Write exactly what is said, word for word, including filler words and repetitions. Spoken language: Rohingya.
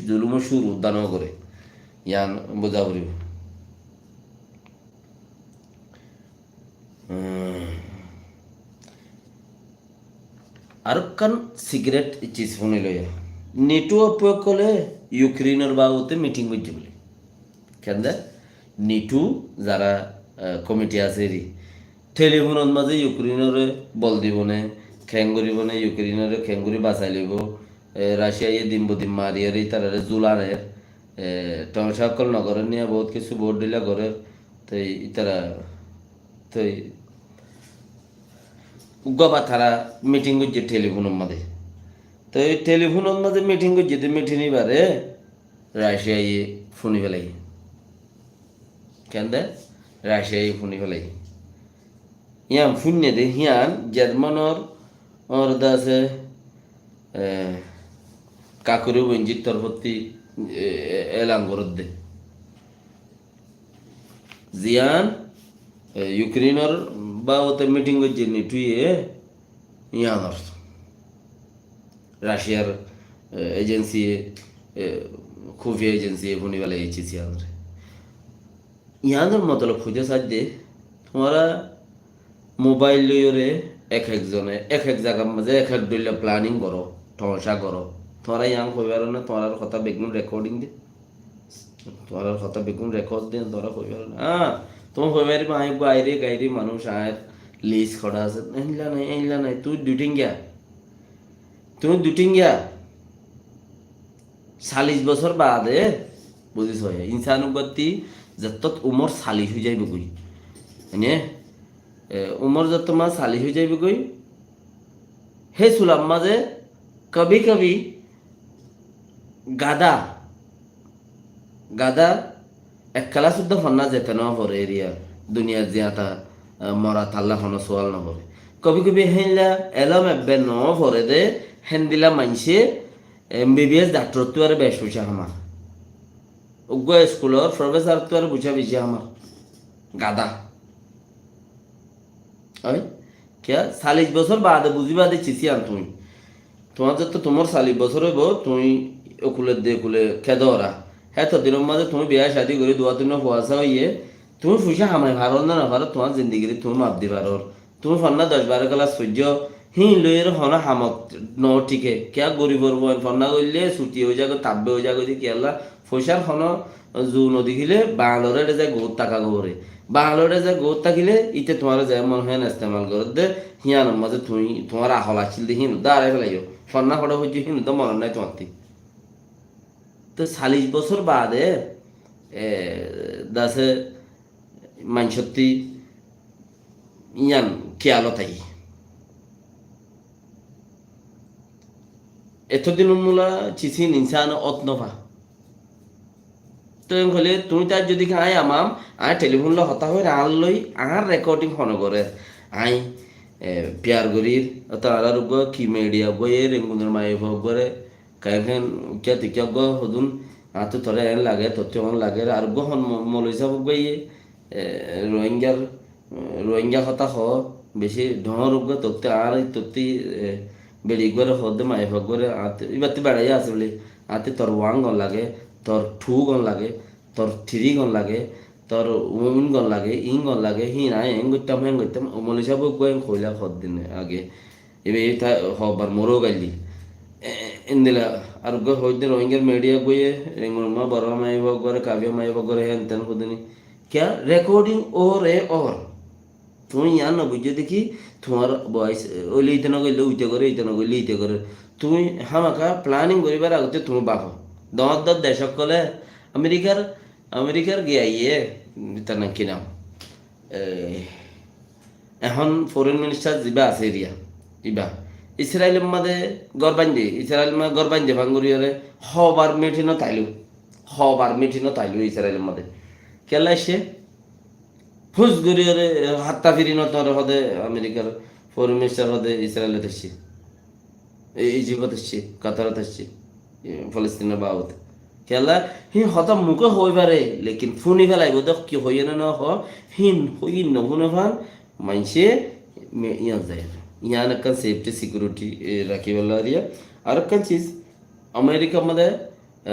zulum cúru dán no goré. Yián buzá foribó. Hmm. Arekkán sigaret cis fúni loiya. NATO office ókkole Ukrainor babote meeting goijjé buli. Kende? NATO zara, eh, komiti asé eri. Telefonot mazé Ukrainore bol dibo né, kengori bo né, Ukrainore kengori basai loibo. Eh, Russia ye din bo din mariyore itarare zulaner. Eh, tomacá ókkol no gorer niya, bout kessú bout dhilla gorer. Toi itara, toi uggwá ba tara meeting goijjé telefonor mazé. Toi telefonor mazé meeting goijjé de meeting ibare Russia ye fúni félaiye. Kende? Russia ye fúni félaiye. Yián fúinne de, yián Germanor or dase, eh, kakuri wenjir torfotti, eh, elan goródde. Ziyan, eh, Ukrainor babote meeting goijjé NATO ye, yiánor. Russiar, eh, agency, eh, khufia agency fúni félaiye cis yiánore. Yiánor motolob hoitó saidde, tuáñra mobile loiyore ek ek zone, ek ek zagar mazé ek ek dhoilla planning goró, tomacá goró. Tuáñra yián hoi faro né, tuáñrar hotá beggún recording de. Tuáñrar hotá beggún record de, tuáñra hoi faro né. Ah, tuñí hoi fariba, añí eggúa aire gaire manúic, añár list hoçé asé. Einla nai, einla nai, tuñí duitingiya. Tuñí duitingiya. Callic bosór baade, buzí soó, insán uggwá ttí zettót umor callic ói zaibogói. Mane, e, umor zettót mazé callic ói zaibogói, hé sular mazé kabi kabi gada, gada ek kelas uddá fonná zete no fore eriya, duniyat ziyata, e, mora talla hono sual no fore. Kabi kabi héinla elóm ebbe no fore de, héndila maincé, M B B S daktor ottu aró beci foicá hamar. Uggwá iskulor profesor ottu aró foicá beci hamar. Gada. Oi? Kiyá? Callic bosór baade buziba de cis yián tuñí. Tuáñr zeto tuáñr callic bosór óibo, tuñí okule de okule kedo ora. Héto dinor mazé tuñí biya cadi gorí duwa tinno fuasá óiye, tuñí foicá hamai faror né no faror, tuáñr zindigire tuñí maf di faror. Tuñí fonná doc baró kelas foijjó, híin loiyóre honó hamot no thíke. Kiyá goribor fuain fonná goille suti ói zagói, tabbe ói zagói de kiyólla, foicár honó zu no dekíle bañlor éçe zai goót táka goré. Bañlor éçe zai goót tákile íte tuáñre ze mone hoó estemal gorédde, híanor mazé tuñí, tuáñr ahol accíl de híin uddá arai felaiyó. Fonná foçá foijjó híin uddá monot nái tuáñttí. Te callic bosór baade, e, dase maincótti yián kiyalot aiyé. Etó dinor mula cis hín insán ot no fa. Te en hoile tuñí tar zodi ki añí amam, añí telifon loi hotá hoir, añár loi, añár rekoding hone gorer. Añí, e, piyar gorir, oto añárar uggwá ki midiya uggwá ye, Rengunor maiyafuwa uggwáre, Kaifen, ukkiyá tikkiyá uggwá hodún, añáttu toré eén lage, tottú eén lage, ar uggwá hon mo-, moloi sáb uggwá iye, e, Rohingyar, e, Rohingya hotá hoó, beci dhoóñr uggwá tottú añár tottú, e, beçi uggwáre hoó de maiyafuwa uggwáre, añáttu, íbattú beçaiyé asé buli, añáttu tor wan gon lage, tor thu gon lage, tor tiri gon lage, tor uin gon lage, in gon lage, híin añí eén goittám, héen goittám, moloi sáb uggwá eén hoilá hoddin age. Ibe ita hobar moro gailli. E, e, endilla, ar uggwá hoidde Rohingyar midiya uggwáye, Rengunor ma boro maiyafuwa uggwáre, kafiya maiyafuwa uggwáre, hen ten hodini. Kiyá? Rekoding or e or. Tuñí yián no buijjó de ki, tuáñr boyos, e, óile ite no goille uite gore, ite no goille ite gore. Tuñí hámaka planing goribar agotte tuñí bafo. Doóñr doóñr dec ókkole, Amerikar, Amerikar giyaiye, tar nam ki nam? E, ehón foreign minister ziba asé eriya, iba. Israelor mazé gór bainde, Israelor mazé gór bainde fán gorí ore, hobar meeting ot ailo, hobar meeting ot ailo Israelor mazé. Kiyólla aiccé? Fus gorí ore, hatta firi no tore hode Amerikar foreign minister hode Israelot aiccé. E, Ijipot aiccé, Katarot aiccé, e, Falastinor babote. Kiyólla, hín hotá muke hoi fare, lekin funi felaibo de ki hoiye ne no ho, hín hoi no fune fan, maincé me-, yián zai. Yián ekkán safety, security, e, rakibálla eriya. Ar ekkán cis, Amerikar mazé, e,